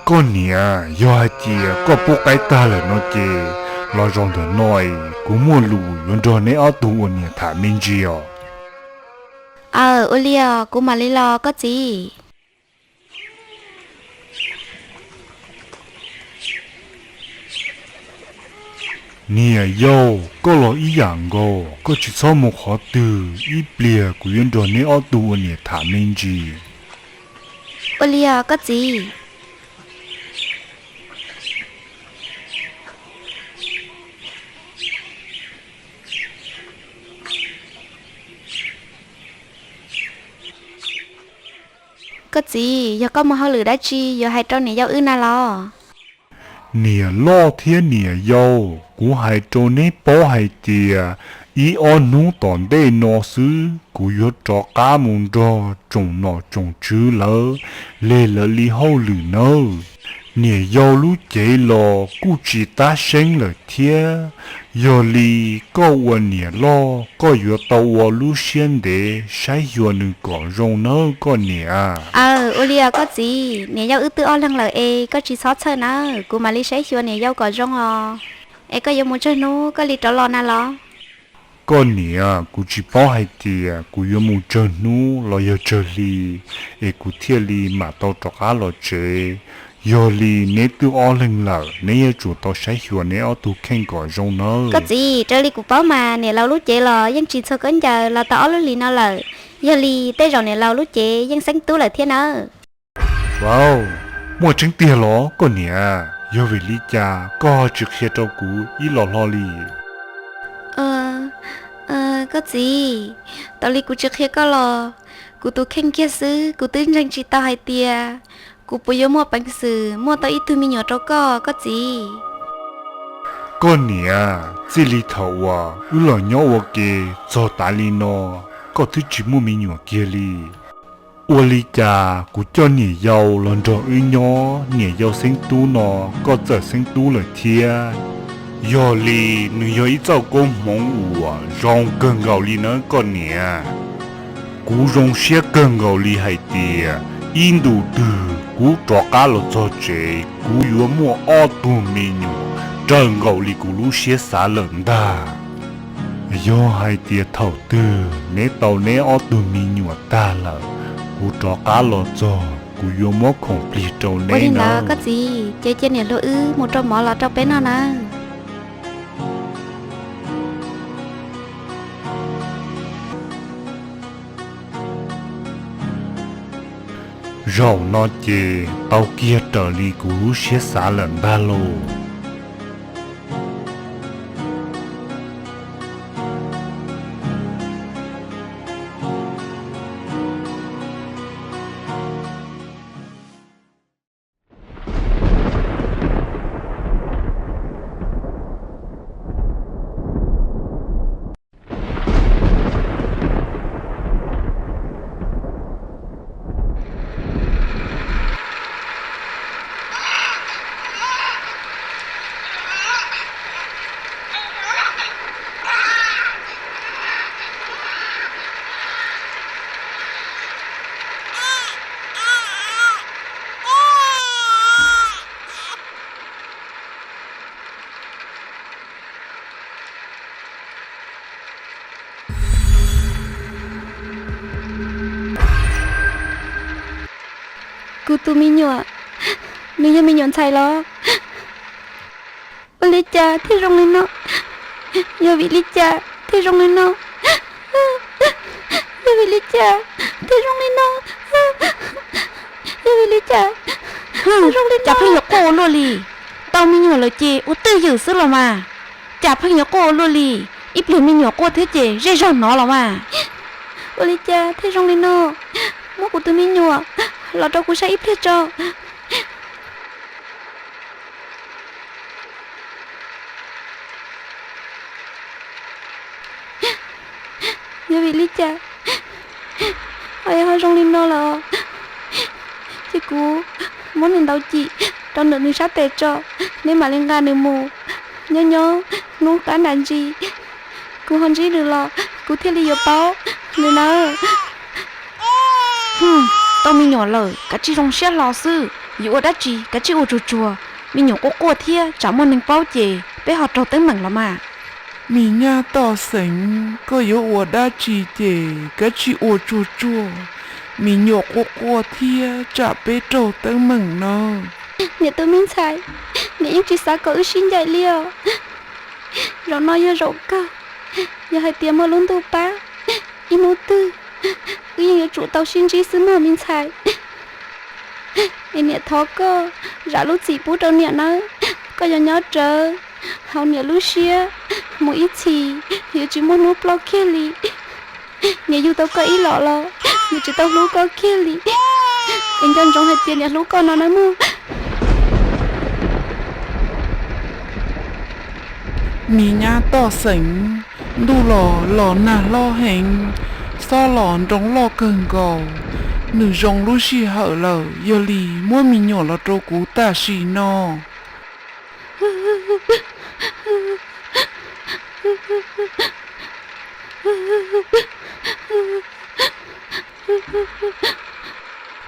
Koj niam, yog hais tias koj pub qaib tag lawm no ces los zaum ntawm no es kuv muaj lus yuav nrog neb ob tug ua niam tham me ntsis os. Aw, ua li os, kuv mam li los koj txiv. Niam yau, koj los ib yam nkaus, koj tsis txhob mus qhov twg, ib pliag kuv yuav nrog neb ob tug ua niam tham me ntsis. Ua li os koj txiv. Koj txiv, yog koj muaj hauj lwm dab tsi yuav hais rau niam yau wb na los? Niam loj thiab niam yau, kuv hais rau neb paub hais tias ib ob hnub tom ntej no xwb kuv yuav rov qab mus nrog tsoom nom tsoom tswv lawv leg lawv li hauj lwm nawb. Niam yau lub cev los kuj tsis tab seeb lawm thiab. Yog li koj ua niam loj koj yuav tau ua lub siab ntev saib xyuas nws kom zoo nawb koj niam. Aw, ua li os koj txiv, niam yau wb twb ob leeg lawm es koj tsis txhob txhawj nawb, kuv mam li saib xyuas niam yau kom zoo os. Es koj yuav mus tsawg hnub koj li rov los na los? Koj niam, kuv tsis paub hais tias kuv yuav mus tsawg hnub los yog tsawg hli es kuv thiaj li mam tau rov qab los tsev. Yog li neb twb ob leeg lawm, neb yuav tsum tau saib xyuas neb ob tug kheej kom zoo nawb. Koj txiv, raws li kuv paub mas niam laus lub cev los yeej tsis txhua khaub ncaws los tau ob lub hlis no lawm. Yog li tej zaum niam laus lub cev yeej xeeb tub lawm thiab nawb. Wow, muaj tseeb tiag los koj niam? Yog vim li cas koj tsis qhia rau kuv ib los hlo li? Koj txiv, tas li kuv tsis qhia koj los kuv tus kheej kiag xwb, kuv twb ntseeg tsis tau hais tias kuv puas yuav muaj peev xwm muaj tau ib tug me nyuam rau koj, koj txiv. Koj niam, txij li thaum uas wb los nyob ua ke txog tav li no, koj twb tsis muaj me nyuam kiag li. Ua li cas kuv coj niam yau los nrog wb nyob, niam yau xeeb tub no koj txawm xeeb tub lawm thiab? Yog li nws yog ib txoj koob hmoov uas zoo kawg nkaus li nawb koj niam. Kuv zoo siab kawg nkaus li hais tias ib ntu twg kuv rov qab los txog tsev kuv yuav muaj ob tug me nyuam raws nkaus li kuv lub siab xav lawm ntag. Yog hais tias thaum twg neb tau neb ob tug me nyuam tag lawm, kuv rov qab los txog kuv yuav muab khoom plig rau neb nawb. Koj txiv, ces cia niam hluas wb mus rau mov los rau peb noj nawb. Zaum no ces tau kiag raws li kuv lub siab xav lawm ntag lauj. Kuv tus me nyuam, nws yog me nyuam ntxhais los? Ua li cas thiaj zoo li no? Yog vim li cas thiaj zoo li no? Yog vim li cas thiaj zoo li no? Yog vim li cas thiaj zoo li no? Cas pheej yuav quaj ua luaj li? Tau me nyuam lawm ces ua twj ywm xwb los mas. Cas pheej yuav quaj ua luaj li? Ib pliag me nyuam quaj thiab ces zej zog hnov los mas. Ua li cas thiaj zoo li no? Muab kuv tus me nyuam los rau kuv saib ib pliag tso. Yog vim li cas ho yog ho zoo li no lawm? Ces kuv muab nws ntaus cim rau ntawm nws sab tes tso, neb mam li nqa nws mus. Nyob nyob hnub qab nram ntsis kuv ho ntsib nws los kuv thiaj li yuav paub nws nawb. Tau me nyuam lawm kav tsij zoo siab hlo xwb. Yuav ua dab tsi kav tsij ua tsuag tsuag, me nyuam quaj quaj thiab tsam muaj neeg paub ces peb ho raug teeb meem los mas. Me nyab Toj Xeem, koj yuav ua dab tsi ces kav tsij ua tsuag tsuag, me nyuam quaj quaj thiab tsam peb raug teeb meem no. Niam tub me ntxhais, niam yeej tsis xav kom wb sib ncaim li os. Zaum no yog zaum kawg, yog hais tias muaj lub ntuj pab, ib hnub twg wb yeej yuav tsum tau sib ntsib xwb mog me ntxhais. Es niam thov koj zam lub txim pub rau niam nawb. Koj yuav nyob rawv hauv niam lub siab mus ib txhis, yuav tsis muaj hnub ploj kiag li. Niam yug tau koj ib los los, niam tsis tau hlub koj kiag li. Es nco ntsoov hais tias niam hlub koj no nawb mog. Me nyab Toj Xeem, ntuj los los nag hlob heev, xob los nroo loj kawg nkaus, nws zoo lub sij hawm lawm, yog li muab me nyuam los rau kuv tam sim no.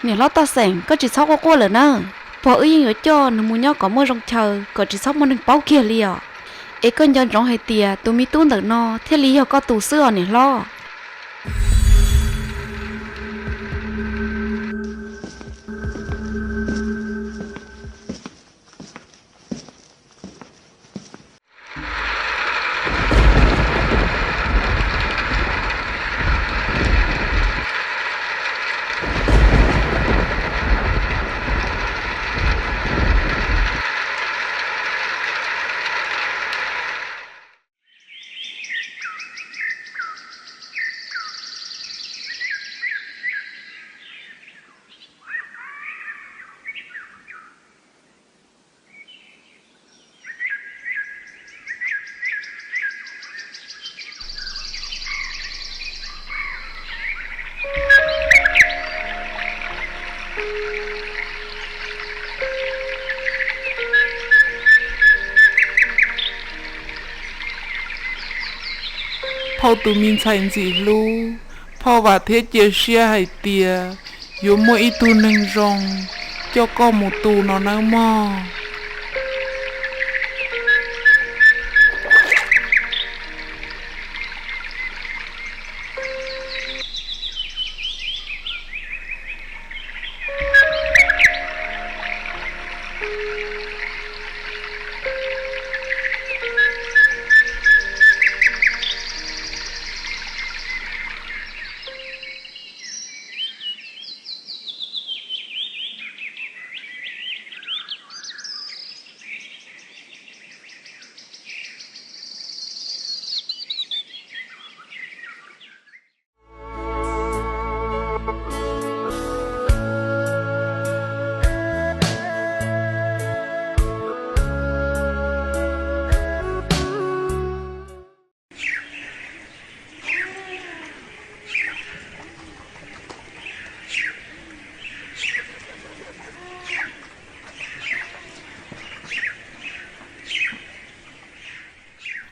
Niam hlob Toj Xeem, koj tsis txhob quaj quaj lawm nawb. Pog wb yeej yuav coj nws mus nyob kom muaj zoo chaw, kom tsis txhob muaj neeg paub kiag li os. Es koj nco ntsoov hais tias tus me tub ntawm no thiaj li yog koj tus xwb os niam hlob. Phauj tus me ntxhais ntxim hlub, phauj vam thiab cia siab hais tias yuav muaj ib tug neeg zoo coj koj mus tu no nawb mog.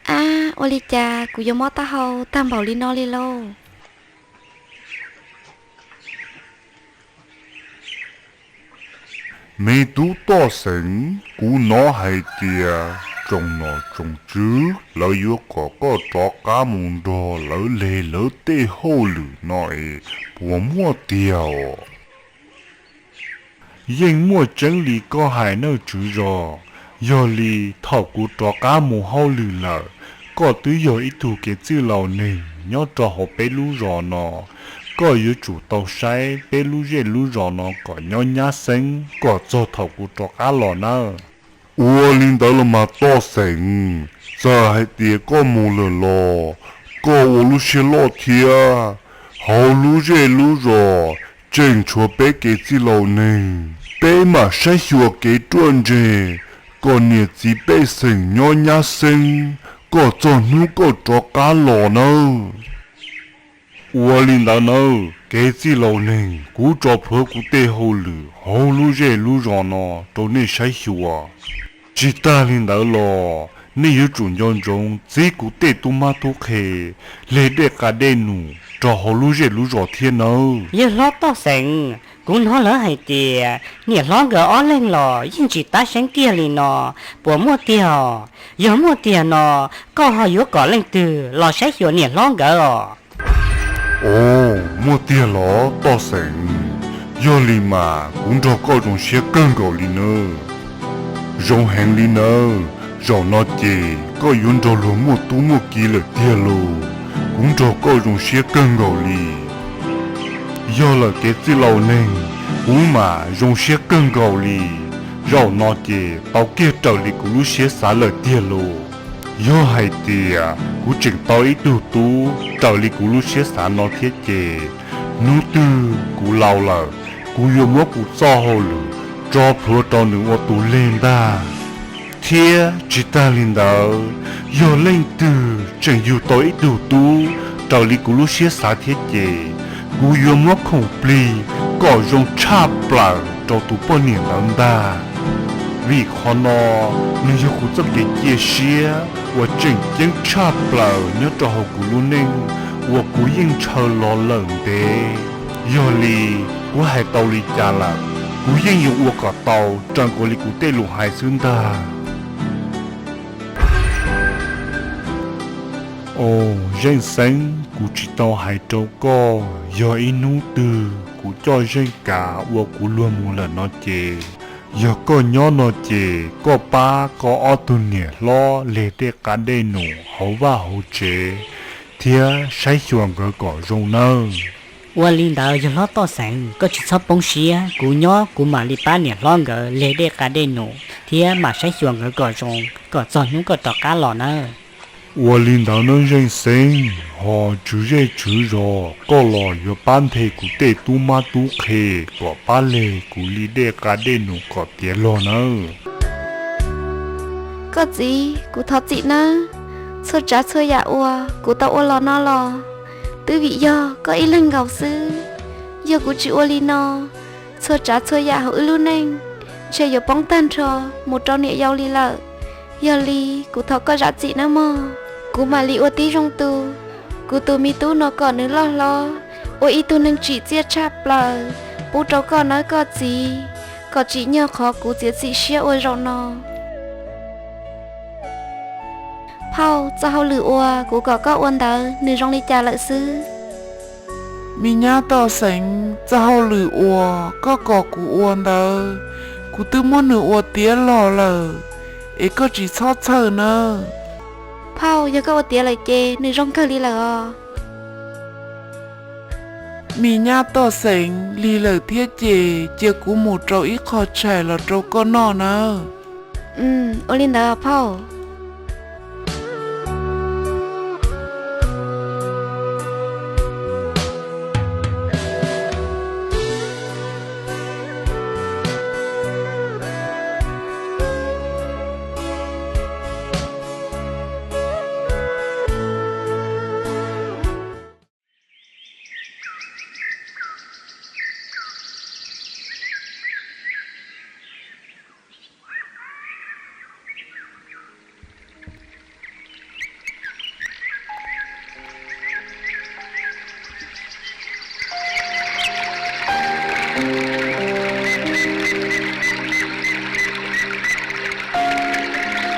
Ab, ua li cas kuv yuav mob taub hau tag npaum li no li lauj? Me tub Toj Xeem, kuv hnov hais tias tsoom nom tsoom tswv lawv yuav kom koj rov qab mus nrog lawv leg lawv tej hauj lwm no es puas muaj tiag os? Yeej muaj tseeb li koj hais nawj tswv zos. Yog li thaum kuv rov qab mus hauj lwm lawm, koj twb yog ib tug kev txwj laus neeg nyob rau hauv peb lub zos no. Koj yuav tsum tau saib peb lub zej lub zos no kom nyob nyab xeeb kom txog thaum kuv rov qab los nawb. Ua li ntawd los mas Toj Xeem, txawm hais tias koj mus lawm los koj ua lub siab loj thiab. Hauv lub zej lub zos tseem tshuav peb kev txwj laus neeg, peb mam saib xyuas kev ruaj ntseg kom niam txiv pej xeem nyob nyab xeeb kom txog hnub koj rov qab los nawb. Ua li ntawd nawb kev txwj laus neeg, kuv tso plhuav kuv tej hauj lwm hauv lub zej lub zos no rau nej saib xyuas. Tsis tag li ntawd los nej yuav tsum nco ntsoov txib kuv tej tub mab tub qhe, leg dej qa dej num rau hauv lub zej lub zos thiab nawb. Yawg hlob Toj Xeem, Kuv hnov lawv hais tias niam hlob nkawd ob leeg los yeej tsis tab seeb kiag li no, puas muaj tiag os? Yog muaj tiag no, koj ho yuav kom leej twg los saib xyuas niam hlob nkawd os? Os, muaj tiag los Toj Xeem? Yog li mas kuv nrog koj zoo siab kawg nkaus li nawb. Zoo heev li nawb, zaum no ces koj yuav nrog luag muaj tub muaj ki lawm tiag lauj. Kuv nrog koj zoo siab kawg nkaus li. Yog lawm kev txwj laus neeg, kuv mas zoo siab kawg nkaus li. Zaum no ces tau kiag raws li kuv lub siab xav lawm tiag lauj. Yog hais tias kuv tseem tau ib tug tub raws li kuv lub siab xav no thiab ces, hnub twg kuv laus lawm, kuv yuav muab kuv txoj hauj lwm tso plhuav rau nws ua tus leg ntag. Thiab tsis tag li ntawd, yog leej twg tseem yug tau ib tug tub raws li kuv lub siab xav thiab ces, kuv yuav muab khoom plig kom zoo tshaj plaws rau tus poj niam ntawd ntag. Vim qhov no, nws yog kuv txoj kev cia siab uas tseem ceeb tshaj plaws nyob rau hauv kuv lub neej uas kuv yeej ntshaw los lawm ntev. Yog li, kuv hais tau li cas lawm, kuv yeej yuav ua kom tau raws nkaus li kuv tej lus hais xwb ntag. Os, Zeej Xeeb, kuv tsis tau hais rau koj, yog ib hnub twg kuv coj Zeej Kav ua kuv luag mus lawm no ces, yog koj nyob no ces koj pab koj ob tug niam hlob leg dej qa dej num hauv vaj hauv tsev thiab saib xyuas nkawd kom zoo nawb. Ua li ntawd yawg hlob Toj Xeem, koj tsis txhob poob siab, kuv nyob kuv mam li pab niam hlob nkawd leg dej qa dej num thiab mam saib xyuas nkawd kom zoo kom txog hnub koj rov qab los nawb. Ua li ntawd nawb Zeej Xeeb, ho tswv zej tswv zos, koj los yuav pab nthe kuv tej tub mab tub qhe kom pab leg kuv li dej qa dej num kom tiav log nawb. Koj txiv, kuv thov txim nawb. Txhua tsav txhua yam uas kuv tau ua los no los twb vim yog koj ib leeg nkaus xwb. Yog kuv tsis ua li no, txhua tsav txhua yam hauv wb lub neej ntshe yuav poob tag nrho mus rau niam yau li lawm. Yog li kuv thov koj zam txim nawb mog. Kuv mam li ua tib zoo tu kuv tus me tub no kom nws loj hlob ua ib tug neeg tsim txiaj tshaj plaws pub rau koj nawb koj txiv, kom tsim nyog qhov kuv txiav txim siab ua zaum no. Phauj, txoj hauj lwm uas kuv kom koj ua ntawd nws zoo li cas lawm xwb? Me nyab Toj Xeem, txoj hauj lwm uas koj kom kuv ua ntawd, kuv twb muab nws ua tiav log lawm, es koj tsis txhob txhawj nawb. Phauj, yog koj ua tiav lawm ces nws zoo kawg li lawm os. Me nyab Toj Xeem, lig lawm thiab ces cia kuv mus rau ib qho tshais los rau koj noj nawb. Ua li ntawd phauj.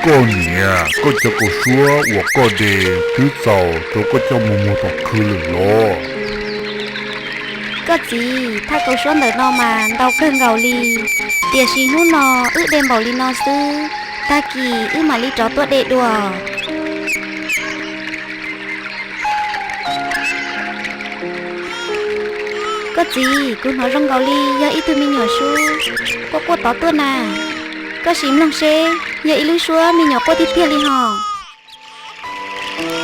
Koj niam, koj cov kaus suab uas koj de twb txaus rau koj coj mus muag tom khw lawm los? Koj txiv, thaj kaus suab ntawm no mas ntau kawg nkaus li, tiam sis hnub no wb de npaum li no xwb, tag kis wb mam li rov tuaj de dua. Koj txiv, kuv hnov zoo nkaus li yog ib tug me nyuam sub quaj quaj tod tuaj na. Koj sim mloog seb yog ib lub suab me nyuam quaj tiag tiag li hos.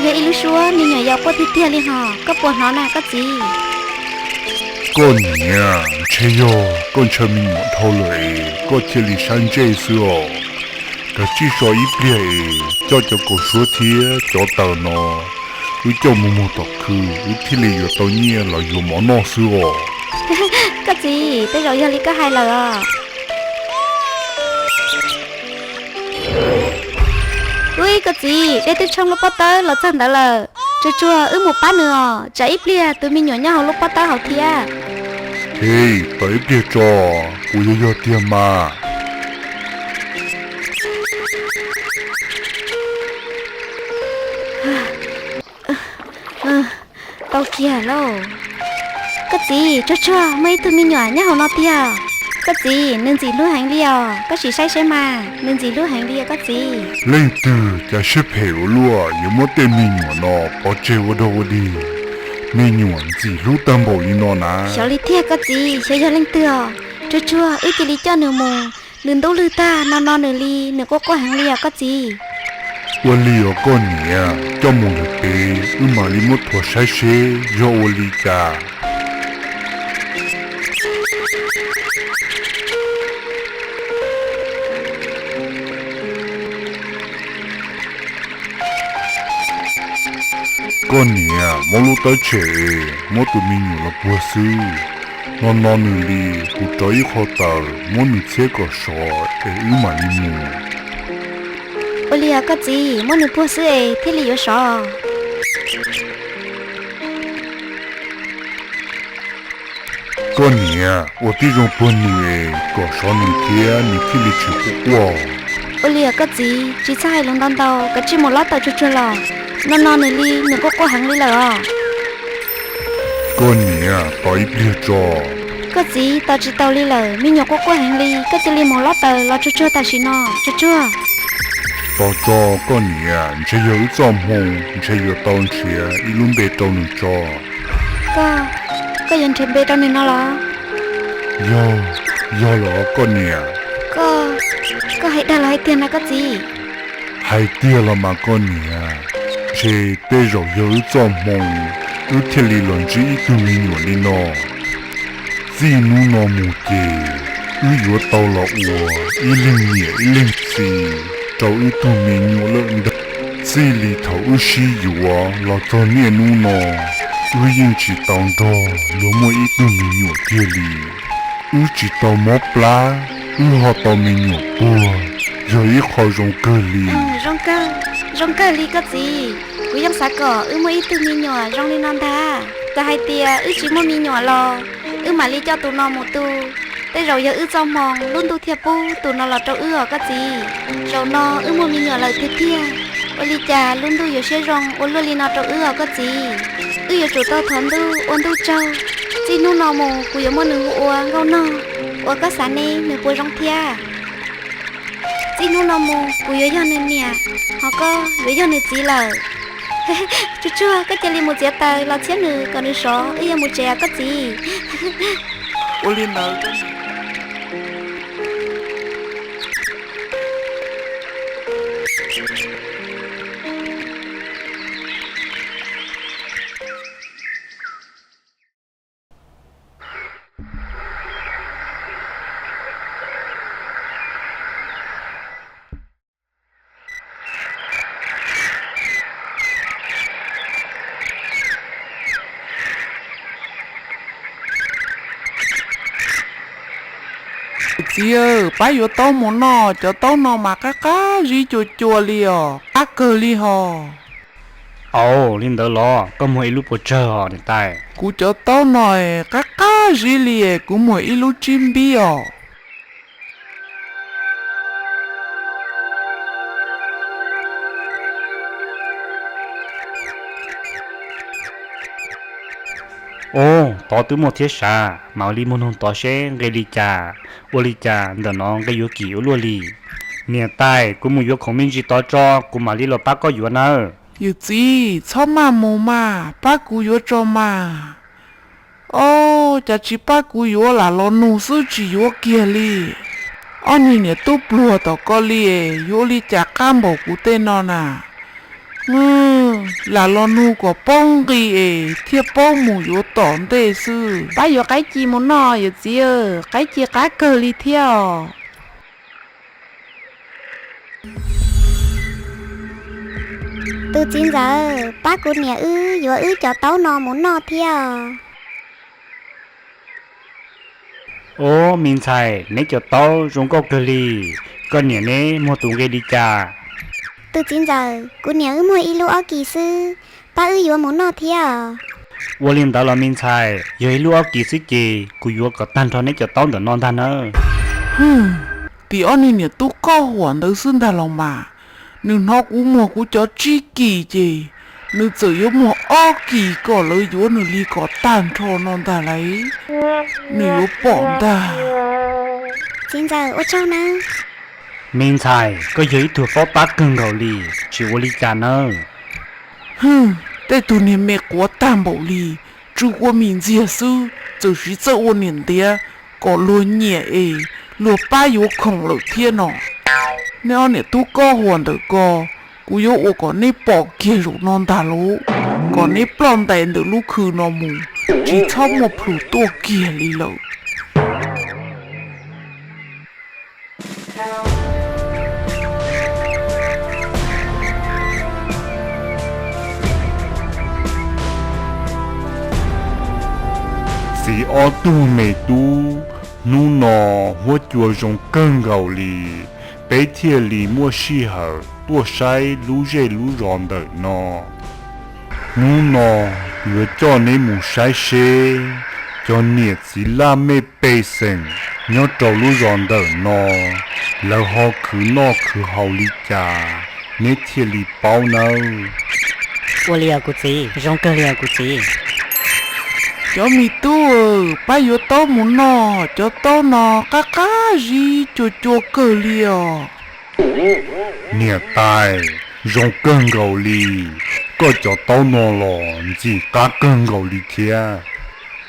Yog ib lub suab me nyuam yaus quaj tiag tiag li hos, koj puas hnov na koj txiv? Koj niam, ntshe yog koj ntshaw me nyuam dhau lawm es koj thiaj li sab ntsej xwb os. Kav tsij so ib pliag es coj cov kaus suab thiab cov taws no wb coj mus muag tom khw, wb thiaj li yuav tau nyiaj los yuav mov noj xwb os. Koj txiv, tej zaum yog li koj hais lawm os. Ub, koj txiv, dej twb tshooj lub pob tawb los txog ntawd lawm. Tsuag tsuag wb mus pab nws os, tsam ib pliag tus me nyuam nyob hauv lub pob tawb hauv thiab. Ej, tos ib pliag tso, kuv yog yog tiag mas. Tau kiag lauj. Koj txiv, tsuag tsuag muaj ib tug me nyuam nyob hauv no tiag. Koj txiv, nws ntxim hlub heev li os, koj sim saib seb mas, nws ntxim hlub heev li os koj txiv. Leej twg cas siab phem ua luaj yuav muab tej me nyuam no pov tseg ua dog ua dig, me nyuam ntxim hlub tag npaum li no na. Xyov li tiag koj txiv, xyov yog leej twg os. Tsuag tsuag wb cia li coj nws mus, nws ntub lwg tag no no nws li, nws quaj quaj heev li os koj txiv. Ua li os koj niam, coj mus lawm pem wb mam li muab thuav saib seb yog ua li cas. Koj niam, muab lub tawb tshem es muab tus me nyuam los puag xwb. No no nws li, kuv rau ib qho taws muab nws txhiab kom sov es wb mam li mus. Ua li os koj txiv, muab nws puag xwb es thiaj li yuav sov. Koj niam, ua tib zoo puag nws es kom sov nws thiab nws thiaj li tsis quaj quaj. Ua li os koj txiv, tsis txhob hais lus ntau ntau, kav tsij mus lob taws tsuag tsuag los. No no nws li, nws quaj quaj heev li lawm os. Koj niam, tos ib pliag tso. Koj txiv, tos tsis tau li lawm, me nyuam quaj quaj heev li, koj cia li mus lob taws los tsuag tsuag tam sim no, tsuag tsuag. Tos tso koj niam, ntshe yog wb txoj hmoo, ntshe yuav tau nrhiav ib lub npe rau nws tso. Koj, koj yuav nrhiav npe rau nws no los? Yog, yog los koj niam. Koj, koj hais dag los hais tiag na koj txiv? Hais tiag los mas koj niam, ntshe tej zaum yog wb txoj hmoo, wb thiaj li los ntsib ib tug me nyuam li no. Txij hnub no mus ces wb yuav tau los ua ib leeg niam ib leeg txiv rau wb tug me nyuam lawm ntag. Txij li thaum wb sib yuav los txog niaj hnub no, wb yeej tsis tau nrog luag muaj ib tug me nyuam kiag li. Wb tsis tau mob plab, wb ho tau me nyuam puag, yog ib qho zoo kawg li. Zoo kawg, zoo kawg li koj txiv. Kuv yeej xav kom wb muaj ib tug me nyuam zoo li no ntag. Txawm hais tias wb tsis muaj me nyuam los wb mam li coj tus no mus tu. Tej zaum yog wb txoj hmoo lub ntuj thiaj pub tus no los rau wb os koj txiv. Zaum no wb muaj me nyuam lawm tiag tiag, ua li cas lub ntuj yuav siab zoo ua luaj li no rau wb os koj txiv. Wb yuav tsum tau thov ntuj ua ntuj tsaug. Txij hnub no mus kuv yuav muab nws hu ua Nkauj Nog, uas koj xav ne nws puas zoo thiab? Txij hnub no mus kuv yuav yog nws niam, ho koj yuav yog nws txiv lawm. Tsuag tsuag, koj cia li mus txiav taws los txhiab nws kom nws sov, wb yuav mus tsev os koj txiv. Ua li ntawd. Txiv, pab yuav taub mus noj, cov taub no mas qab qab zib cua cua li os, qab kawg li hos. Au, li ntawd los koj muag ib lub puas tsawg os niam tais? Kuv cov taub no qab qab zib li, kuv muag ib lub tsib npib os. Ub, tod twb muaj thiab sav, mam li mus nug tod seb nqe li cas, ua li cas ntawm no nqe yuav kim ua luaj li. Niam tais, kuv mus yuav khoom me ntsis tod tso, kuv mam li los pab koj yuav nawb. Yawm txiv, txhob maj mus mas, pab kuv yuav tso mas. Ob, cas tsis pab kuv yuav, lam los nug xwb tsis yuav kiag li. Ob niag niam tub pluag tom ko li es yuav ua li cas qab npaum kuv tej no na. Lam los nug kom paub nqi es thiaj paub mus yuav tom ntej xwb. Pab yuav qaib ci mus noj yawm txiv, qaib ci qab kawg li thiab os. Tus txiv ntxawm, pab kuv niam wb yuav wb cov taub no mus noj thiab os. Ob, me ntxhais, neb cov taub zoo nkauj kawg li. Koj niam neb muag tus nqe li cas? Tus txiv ntxawm, kuv niam wb muag ib lub ob kis xwb, pab wb yuav mus noj thiab os. Ua li ntawd los me ntxhais, yog ib lub ob kis xwb ces kuv yuav kom tag nrho neb cov taub ntawm no ntag nawb. Hwm, tim ob niag niam tub qoj huam ntawd xwb ntag los mas. Nws hnov kuv muag kuv cov tsib kis ces nws txawm yuav muag ob kis kom lawv yuav nws li kom tag nrho no ntag lauj. Nws yuav pom ntag. Txiv ntxawm ua tsaug nawb. Me ntxhais, koj yog ib tug paub tab kawg nkaus li, tsis ua li cas nawb. Hwm, tej tug niag me quav tag npaum li, tsw ua mis ntxiag xwb txawm siv txawj ua niam ntiav kom luag nyiam es luag pab yuav khoom lawm thiab no. Neb ob niam tub qoj huam ntawm ko, kuv yuav ua kom neb pom kiag zaum no ntag lauj, kom neb ploj ntais ntawm lub khw no mus, tsis txhob muaj plhus tuaj kiag li lawm. Txiv ob tug me tub, hnub no huab cua zoo kawg nkaus li, peb thiaj li muaj sij hawm tuaj saib lub zej lub zos ntawm no. Hnub no kuv yuav coj neb mus saib seb cov niam txiv laj mej pej xeem nyob rau lub zos ntawm no, lawv ho khwv noj khwv haus li cas, neb thiaj li paub nawb. Ua li os kuv txiv, zoo kawg li os kuv txiv. Cov me tub, pab yuav taub mus noj, cov taub no qab qab zib cua cua kawg li os. Niam tais, zoo kawg nkaus li, koj cov taub no los ntxim qab kawg nkaus li thiab.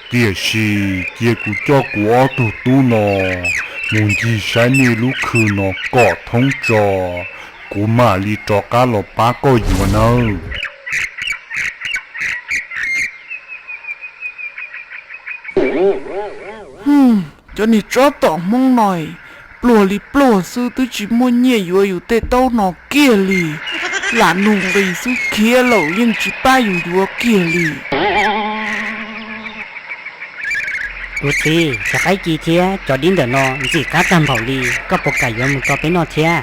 Tiam sis cia kuv coj kuv ob tug tub no mus ncig saib nej lub khw no kom thoob tso, kuv mam li rov qab los pab koj yuav nawb. Hwm, cov niag tsob tom Hmoob no, pluag li pluag xwb twb tsis muaj nyiaj yuav yus tej taub no kiag li. Lam nug nqis xwb khiav lawm yeej tsis pab yus yuav kiag li. Kuv txiv, cov qaib ci thiab cov dib ntawm no ntxim qab tag npaum li, koj puas kam yuav mus rau peb noj thiab?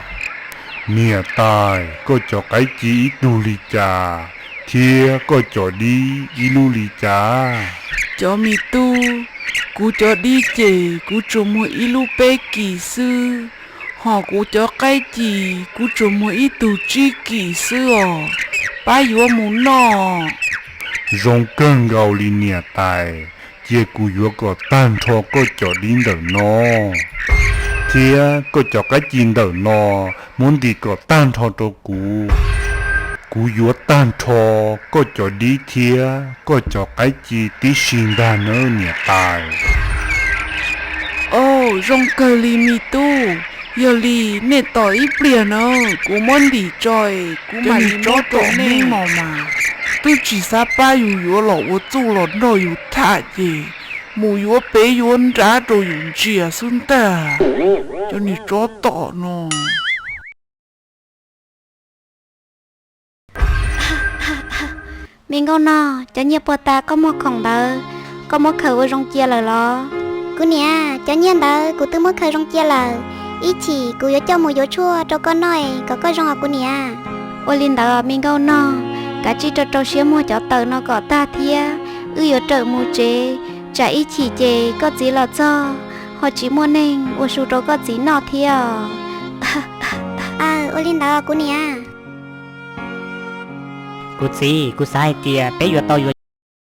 Niam tais, koj cov qaib ci ib tug li cas, thiab koj cov dib ib lub li cas? Cov me tub, kuv cov dib ces kuv tsuas muag ib lub peb kis xwb, hos kuv cov qaib ci kuv tsuas muag ib tug tsib kis xwb os. Pab yuav mus noj. Zoo kawg nkaus li niam tais, cia kuv yuav kom tag nrho koj cov dib ntawm no, thiab koj cov qaib ci ntawm no, muab ntim kom tag nrho rau kuv. Kuv yuav tag nrho koj cov dib thiab koj cov qaib ci tib si ntag nawb niam tais. Au, zoo kawg li me tub, yog li nej tos ib pliag na, kuv muab ntim tso es kuv mam li muab rau nej no mas. Twb tsis xav pab yus yuav los ua txuj los nrog yus tham ces mus yuav pem yuav nrad rau yus ntsia xwb ntag, cov niag tsob tom no. Me nkauj nog, cov nyiaj puag ta koj muag khoom ntawd, koj muab khaws ua zoo cia lawm los? Kuv niam, cov nyiaj ntawd kuv twb muab khaws zoo cia lawm. Ib chim kuv yuav coj mus yuav tshuaj rau koj noj es kom koj zoo os kuv niam. Ua li ntawd me nkauj nog, kav tsij rau rau siab muag cov tawm no kom tag thiab, wb yuav rawm mus tsev, tsam ib chim ces koj txiv los txog ho tsis muaj neeg ua su rau koj txiv noj thiab os. Aw, ua li ntawd kuv niam. Kuv txiv, kuv xav hais tias peb yuav tau yuav